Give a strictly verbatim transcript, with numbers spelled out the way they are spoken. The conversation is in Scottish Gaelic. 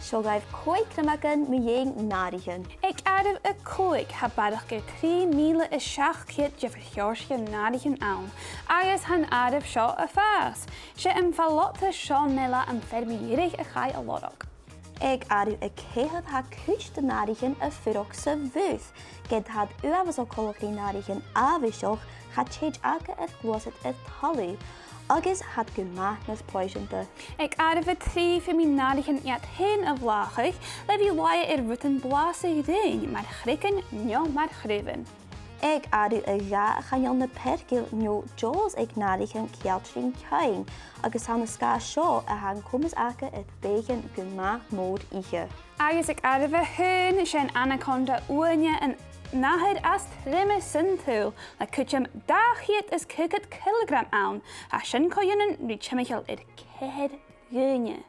Seo agaibh còig criomagan mu dheidhinn nàraichean. Aig àireamh a còig, tha barrachd air trì mìle is seachd ceud diofar sheòrsachan nàraichean ann, agus tha an àireamh seo a' fàs. 'S e am fallotta seo an fhear as fheàrr mu dheireadh a chaidh a lorg. Aig àireamh a ceithir, tha cuid de nàraichean a' fuireach sa bhùrn, ged tha iad uabhasach coltach ri nàraichean àbhaisteach, tha tèid aca air gluasad air talamh, agus tha iad gu math nas poiseanta. Aig àireamh a trì, feumaidh nàraichean iad fhèin a bhlàthachadh le bhith a' laighe air rudan blàths a dhruim, mar chreagan no mar chraobhan. Aig àireamh a dhà, chan eil na peircinn no dews aig nàraichean ceangailte ri ceann, agus tha e na sgàth seo a tha an comas aca air beathaichean gu math mòr ithe. Agus aig àireamh a h-aon, 's e an anaconda uaine an nathair as truime san t-saoghal, le cuideam dà cheud is caogad cileagram ann, tha sin co-ionann ri timcheall air ceithir dhuine.